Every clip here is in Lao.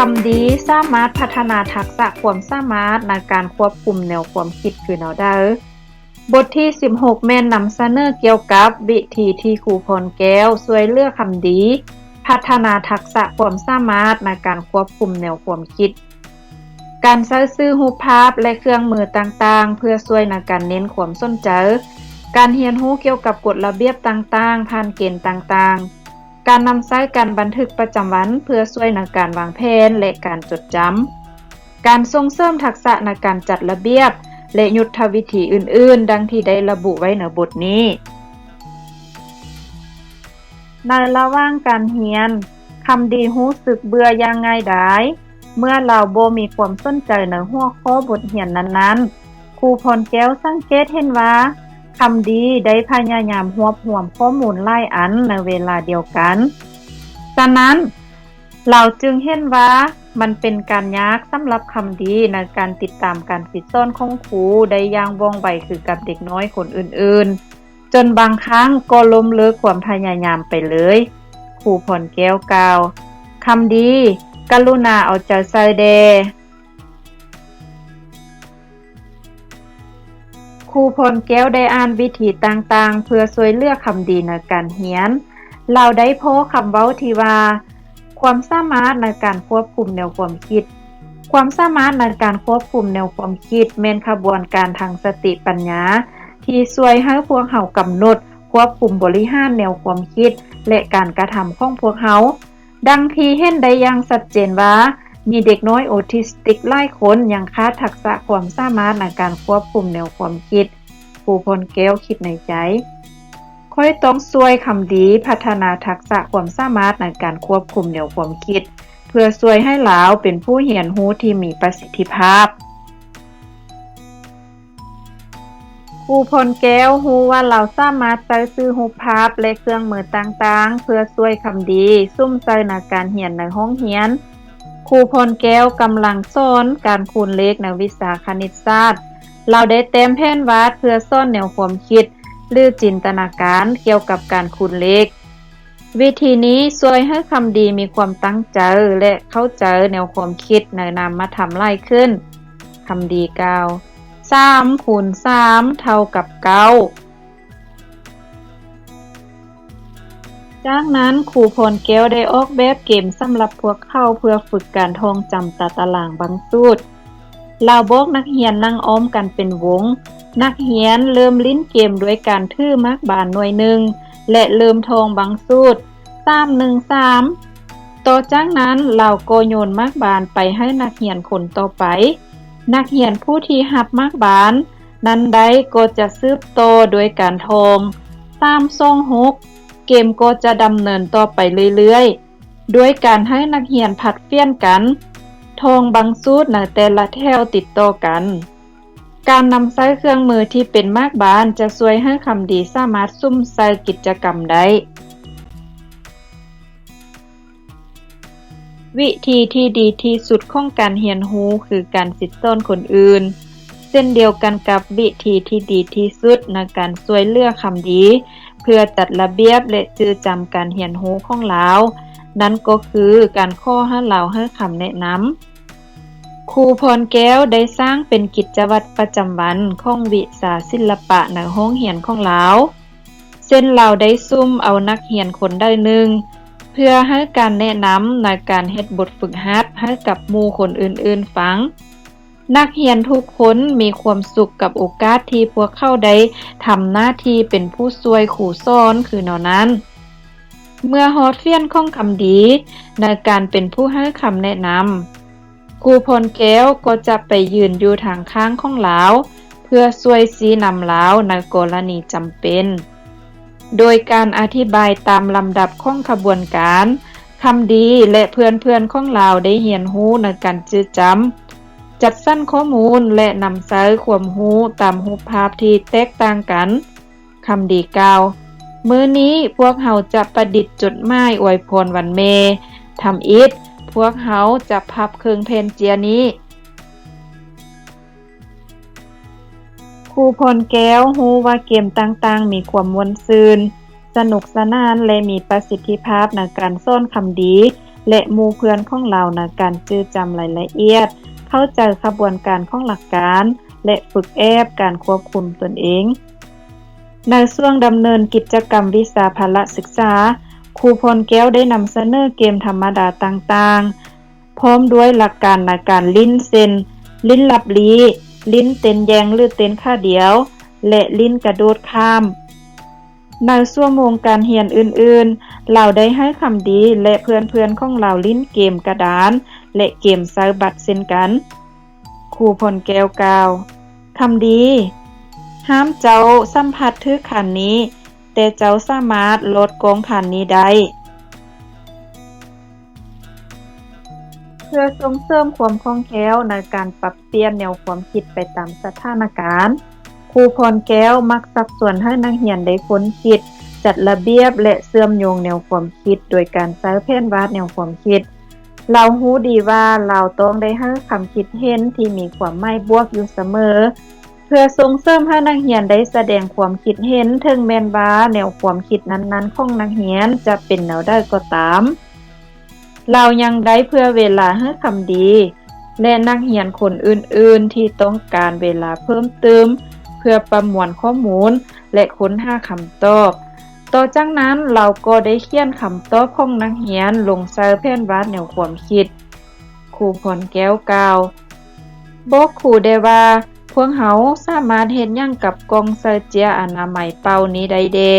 ຄຳດີສາມາດພັດທະນາທັກສະຄວາມສາມາດໃນການຄວບຄຸມແນວຄວາມຄິດຄືແນວໃດ? ບົດທີສິບຫົກ ແມ່ນນຳສະເໜີກ່ຽວກັບວິທີທີ່ຄູພອນແກ້ວຊ່ວຍເຫຼືອຄຳດີພັດທະນາທັກສະຄວາມສາມາດໃນການຄວບຄຸມແນວຄວາມຄິດ. ການໃຊ້ສື່ຮູບພາບ ແລະ ເຄື່ອງມືຕ່າງໆ ເພື່ອຊ່ວຍໃນການເນັ້ນຄວາມສົນໃຈ, ການຮຽນຮູ້ກ່ຽວກັບກົດລະບຽບຕ່າງໆ ຜ່ານເກນຕ່າງໆ, ການນຳໃຊ້ການບັນທຶກປະຈຳວັນ ເພື່ອຊ່ວຍໃນການວາງແຜນ ແລະ ການຈົດຈຳ, ການສົ່ງເສີມທັກສະໃນການຈັດລະບຽບ ແລະ ຍຸດທະວິທີອື່ນໆ ດັ່ງທີ່ໄດ້ລະບຸໄວ້ໃນບົດນີ້. ໃນລະຫວ່າງການຮຽນ, ຄຳດີຮູ້ສຶກເບື່ອຢ່າງງ່າຍດາຍ ເມື່ອລາວບໍ່ມີຄວາມສົນໃຈໃນຫົວຂໍ້ບົດຮຽນນັ້ນໆ. ຄູພອນແກ້ວສັງເກດເຫັນວ່າ ຄຳດີໄດ້ພະຍາຍາມຮວບຮວມຂໍ້ມູນຫຼາຍອັນໃນເວລາດຽວກັນ. ສະນັ້ນ, ລາວຈຶ່ງເຫັນວ່າມັນເປັນການຍາກສຳລັບຄຳດີໃນການຕິດຕາມການຝຶກສອນຂອງຄູໄດ້ຢ່າງວ່ອງໄວຄືກັບເດັກນ້ອຍຄົນອື່ນໆ. ຈົນບາງຄັ້ງກໍລົ້ມເລີກຄວາມພະຍາຍາມໄປເລີຍ, ຄູພອນແກ້ວກ່າວ. ຄຳດີ, ກະລຸນາເອົາໃຈໃສ່ແດ່. ຄູພອນແກ້ວໄດ້ອ່ານວິທີຕ່າງໆ ເພື່ອຊ່ວຍເຫຼືອຄຳດີໃນການຮຽນ. ລາວໄດ້ພໍ້ຄຳເວົ້າທີ່ວ່າ ຄວາມສາມາດໃນການຄວບຄຸມແນວຄວາມຄິດ. ຄວາມສາມາດໃນການຄວບຄຸມແນວຄວາມຄິດ ແມ່ນຂະບວນການທາງສະຕິປັນຍາ ທີ່ຊ່ວຍໃຫ້ພວກເຮົາກຳນົດ, ຄວບຄຸມ, ບໍລິຫານແນວຄວາມຄິດ ແລະ ການກະທຳຂອງພວກເຮົາ. ດັ່ງທີ່ເຫັນໄດ້ຢ່າງຊັດເຈນວ່າ ມີເດັກນ້ອຍໂອທິສຕິກຫຼາຍຄົນຍັງຂາດທັກສະຄວາມສາມາດໃນການຄວບຄຸມແນວຄວາມຄິດ. ຄູພອນແກ້ວຄິດໃນໃຈ, ຂ້ອຍຕ້ອງຊ່ວຍຄຳດີພັດທະນາທັກສະຄວາມສາມາດໃນການຄວບຄຸມແນວຄວາມຄິດ ເພື່ອຊ່ວຍໃຫ້ລາວເປັນຜູ້ຮຽນຮູ້ທີ່ມີປະສິດທິພາບ. ຄູພອນແກ້ວຮູ້ວ່າລາວສາມາດໃຊ້ສື່ຮູບພາບ ແລະ ເຄື່ອງມືຕ່າງໆ ເພື່ອຊ່ວຍຄຳດີສຸມໃສ່ໃນການຮຽນໃນຫ້ອງຮຽນ. ຄູພອນແກ້ວກຳລັງສອນການຄູນເລກໃນວິຊາຄະນິດສາດ. ລາວໄດ້ແຕ້ມແຜນວາດເພື່ອສອນແນວຄວາມຄິດ ຫຼື ຈິນຕະນາການກ່ຽວກັບການຄູນເລກ. ວິທີນີ້ຊ່ວຍໃຫ້ຄຳດີມີຄວາມຕັ້ງໃຈ ແລະ ເຂົ້າໃຈແນວຄວາມຄິດໃນນາມມະທຳຫຼາຍຂຶ້ນ. ຄຳດີກ່າວ, ສາມຄູນສາມເທົ່າກັບເກົ້າ. ຈາກນັ້ນ, ຄູພອນແກ້ວໄດ້ອອກແບບເກມສຳລັບພວກເຂົາເພື່ອຝຶກການທ່ອງຈຳຕາຕະລາງບັງສູດ. ລາວບອກນັກຮຽນນັ່ງອ້ອມກັນເປັນວົງ. ນັກຮຽນເລີ່ມຫຼິ້ນເກມດ້ວຍການຖືໝາກບານໜ່ວຍໜຶ່ງ ແລະ ເລີ່ມທ່ອງບັງສູດ ສາມໜຶ່ງສາມ. ຕໍ່ຈາກນັ້ນ, ລາວກໍໂຍນໝາກບານໄປໃຫ້ນັກຮຽນຄົນຕໍ່ໄປ. ນັກຮຽນຜູ້ທີ່ຮັບໝາກບານນັ້ນໄດ້ກໍຈະສືບຕໍ່ດ້ວຍການທ່ອງ ສາມສອງຫົກ. ເກມກໍຈະດຳເນີນຕໍ່ໄປເລື້ອຍໆ ດ້ວຍການໃຫ້ນັກຮຽນຜັດປ່ຽນກັນທ່ອງບັງສູດໃນແຕ່ລະແຖວຕິດຕໍ່ກັນ. ການນຳໃຊ້ເຄື່ອງມືທີ່ເປັນໝາກບານຈະຊ່ວຍໃຫ້ຄຳດີສາມາດສຸມໃສ່ກິດຈະກຳໄດ້. ວິທີທີ່ດີທີ່ສຸດຂອງການຮຽນຮູ້ຄືການສິດສອນຄົນອື່ນ. ເຊັ່ນດຽວກັນກັບວິທີທີ່ດີທີ່ສຸດໃນການຊ່ວຍເຫຼືອຄຳດີ ເພື່ອຈັດລະບຽບ ແລະ ຈື່ຈຳການຮຽນຮູ້ຂອງລາວ, ນັ້ນກໍຄືການຂໍໃຫ້ລາວໃຫ້ຄຳແນະນຳ. ຄູພອນແກ້ວໄດ້ສ້າງເປັນກິດຈະວັດປະຈຳວັນຂອງວິຊາສິລະປະໃນຫ້ອງຮຽນຂອງລາວ. ເຊັ່ນ, ລາວໄດ້ສຸ່ມເອົານັກຮຽນຄົນໃດໜຶ່ງ ເພື່ອໃຫ້ການແນະນຳໃນການເຮັດບົດຝຶກຫັດໃຫ້ກັບໝູ່ຄົນອື່ນໆຟັງ. ນັກຮຽນທຸກຄົນມີຄວາມສຸກກັບໂອກາດທີ່ພວກເຂົາໄດ້ທຳໜ້າທີ່ເປັນຜູ້ຊ່ວຍຄູສອນຄືແນວນັ້ນ. ເມື່ອຮອດເຟສຂອງຄຳດີໃນການເປັນຜູ້ໃຫ້ຄຳແນະນຳ, ຄູພອນແກ້ວກໍຈະໄປຢືນຢູ່ທາງຂ້າງຂອງລາວ ເພື່ອຊ່ວຍຊີ້ນຳລາວໃນກໍລະນີຈຳເປັນ. ໂດຍການອະທິບາຍຕາມລຳດັບຂອງຂະບວນການ, ຄຳດີ ແລະ ເພື່ອນໆຂອງລາວໄດ້ຮຽນຮູ້ໃນການຈື່ຈຳ, ຈັດສັນຂໍ້ມູນ ແລະ ນຳໃຊ້ຄວາມຮູ້ຕາມຮູບພາບທີ່ແຕກຕ່າງກັນ. ຄຳດີກ່າວ, ມື້ນີ້ພວກເຮົາຈະປະດິດຈົດໝາຍອວຍພອນວັນແມ່. ທຳອິດ, ພວກເຮົາຈະພັບເຄິ່ງແຜ່ນເຈ້ຍນີ້. ຄູພອນແກ້ວຮູ້ວ່າເກມຕ່າງໆມີຄວາມມ່ວນຊື່ນ, ສະໜຸກສະໜານ ແລະ ມີປະສິດທິພາບໃນການສອນຄຳດີ ແລະ ໝູ່ເພື່ອນຂອງລາວໃນການຈື່ຈຳລາຍລະອຽດ, ເຂົ້າໃຈຂະບວນການຂອງຫຼັກການ ແລະ ຝຶກແອບການຄວບຄຸມຕົນເອງ. ໃນຊ່ວງດຳເນີນກິດຈະກຳວິຊາພະລະສຶກສາ, ຄູພອນແກ້ວໄດ້ນຳສະເໜີເກມທຳມະດາຕ່າງໆ ພ້ອມດ້ວຍຫຼັກການໃນການຫຼິ້ນ ເຊັ່ນ ຫຼິ້ນລັບລີ້, ຫຼິ້ນເຕັ້ນແຍ່ງ ຫຼື ເຕັ້ນຂາດຽວ ແລະ ຫຼິ້ນກະໂດດຂ້າມ. ໃນຊົ່ວໂມງການຮຽນອື່ນໆ, ລາວໄດ້ໃຫ້ຄຳດີ ແລະ ເພື່ອນໆຂອງລາວຫຼິ້ນເກມກະດານ ແລະ ເກມໃຊ້ບັດເຊັ່ນກັນ. ຄູພອນແກ້ວກ່າວ, ຄຳດີ, ຫ້າມເຈົ້າສຳຜັດຖືກຄານນີ້, ແຕ່ເຈົ້າສາມາດລອດກ້ອງຄານນີ້ໄດ້. ເພື່ອສົ່ງເສີມຄວາມຄ່ອງແຄ້ວໃນການປັບປ່ຽນແນວຄວາມຄິດໄປຕາມສະຖານະການ, ຄູພອນແກ້ວມັກຊັກຊວນໃຫ້ນັກຮຽນໄດ້ຄົ້ນຄິດ, ຈັດລະບຽບ ແລະ ເຊື່ອມໂຍງແນວຄວາມຄິດໂດຍການໃຊ້ແຜນວາດແນວຄວາມຄິດ. ລາວຮູ້ດີວ່າລາວຕ້ອງໄດ້ໃຫ້ຄຳຄິດເຫັນທີ່ມີຄວາມໝາຍບວກຢູ່ສະເໝີ. ເພື່ອສົ່ງເສີມໃຫ້ນັກຮຽນໄດ້ສະແດງຄວາມຄິດເຫັນ, ເຖິງແມ່ນວ່າແນວຄວາມຄິດນັ້ນໆຂອງນັກຮຽນຈະເປັນແນວໃດກໍຕາມ, ລາວຍັງໄດ້ເຜື່ອເວລາໃຫ້ຄຳດີ ແລະ ນັກຮຽນຄົນອື່ນໆທີ່ຕ້ອງການເວລາເພີ່ມຕື່ມ ເພື່ອປະມວນຂໍ້ມູນ ແລະ ຄົ້ນຫາຄຳຕອບ. ຕໍ່ຈາກນັ້ນ, ລາວກໍໄດ້ຂຽນຄຳຕອບຂອງນັກຮຽນລົງໃສ່ແຜນວາດແນວຄວາມຄິດ. ຄູພອນແກ້ວກ່າວ, ບອກຄູແດ່ວ່າ ພວກເຮົາສາມາດເຮັດຫຍັງກັບກ່ອງໃສ່ເຈ້ຍອະນາໄມເປົ່ານີ້ໄດ້ແດ່?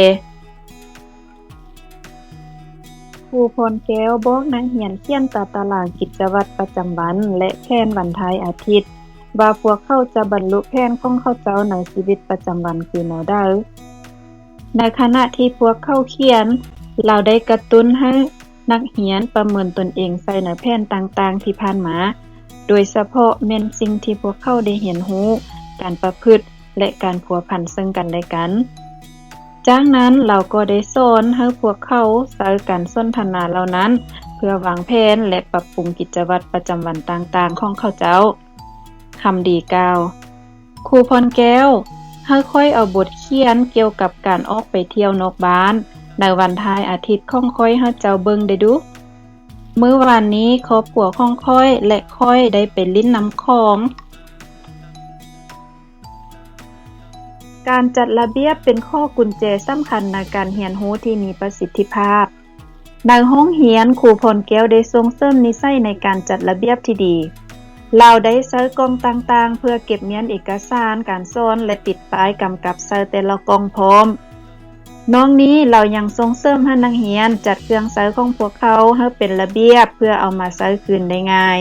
ຄູພອນແກ້ວບອກນັກຮຽນຂຽນຕາຕະລາງກິດຈະວັດປະຈຳວັນ ແລະ ແຜນວັນທ້າຍອາທິດ ວ່າພວກເຂົາຈະບັນລຸແຜນຂອງເຂົາເຈົ້າໃນຊີວິດປະຈຳວັນຄືແນວໃດ. ໃນຂະນະທີ່ພວກເຂົາຂຽນ, ລາວໄດ້ກະຕຸ້ນໃຫ້ນັກຮຽນປະເມີນຕົນເອງໃສ່ໃນແຜນຕ່າງໆທີ່ຜ່ານມາ, ໂດຍສະເພາະແມ່ນສິ່ງທີ່ພວກເຂົາໄດ້ຮຽນຮູ້, ການປະພຶດ ແລະ ການພົວພັນເຊິ່ງກັນແລະກັນ. ຈາກນັ້ນລາວກໍໄດ້ສອນໃຫ້ພວກເຂົາໃຊ້ການສົນທະນາເຫຼົ່ານັ້ນ ເພື່ອວາງແຜນ ແລະ ປັບປຸງກິດຈະວັດປະຈຳວັນຕ່າງໆຂອງເຂົາເຈົ້າ. ຄຳດີກ່າວ, ຄູພອນແກ້ວ, ໃຫ້ຂ້ອຍເອົາບົດຂຽນກ່ຽວກັບການອອກໄປທ່ຽວນອກບ້ານໃນວັນທ້າຍອາທິດຂອງຂ້ອຍໃຫ້ເຈົ້າເບິ່ງໄດ້ດຸ. ມື້ວານນີ້ຄອບຄົວຂອງຂ້ອຍ ແລະ ຂ້ອຍໄດ້ໄປຫຼິ້ນນ້ຳຂອງ. ການຈັດລະບຽບເປັນຂໍ້ກຸນແຈສຳຄັນໃນການຮຽນຮູ້ທີ່ມີປະສິດທິພາບ. ໃນຫ້ອງຮຽນ, ຄູພອນແກ້ວໄດ້ສົ່ງເສີມນິໄສໃນການຈັດລະບຽບທີ່ດີ. ລາວໄດ້ໃຊ້ກ່ອງຕ່າງໆເພື່ອເກັບມ້ຽນເອກະສານການສອນ ແລະ ຕິດປ້າຍກຳກັບໃສ່ແຕ່ລະກ່ອງພ້ອມ. ນອກນີ້, ລາວຍັງສົ່ງເສີມໃຫ້ນັກຮຽນຈັດເຄື່ອງໃຊ້ຂອງພວກເຂົາໃຫ້ເປັນລະບຽບເພື່ອເອົາມາໃຊ້ຄືນໄດ້ງ່າຍ.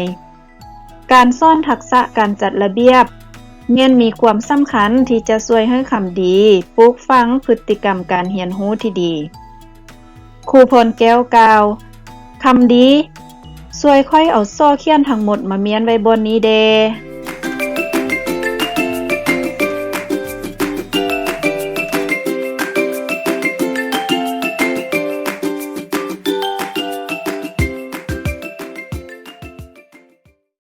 ການສອນທັກສະການຈັດລະບຽບແມ່ນມີຄວາມສຳຄັນທີ່ຈະຊ່ວຍໃຫ້ຄຳດີປູກຝັງພຶດຕິກຳການຮຽນຮູ້ທີ່ດີ. ຄູພອນແກ້ວກ່າວ, ຄຳດີ, ຊ່ວຍຂ້ອຍເອົາສໍຂຽນທັງໝົດມາມ້ຽນໄວ້ບ່ອນນີ້ແດ່.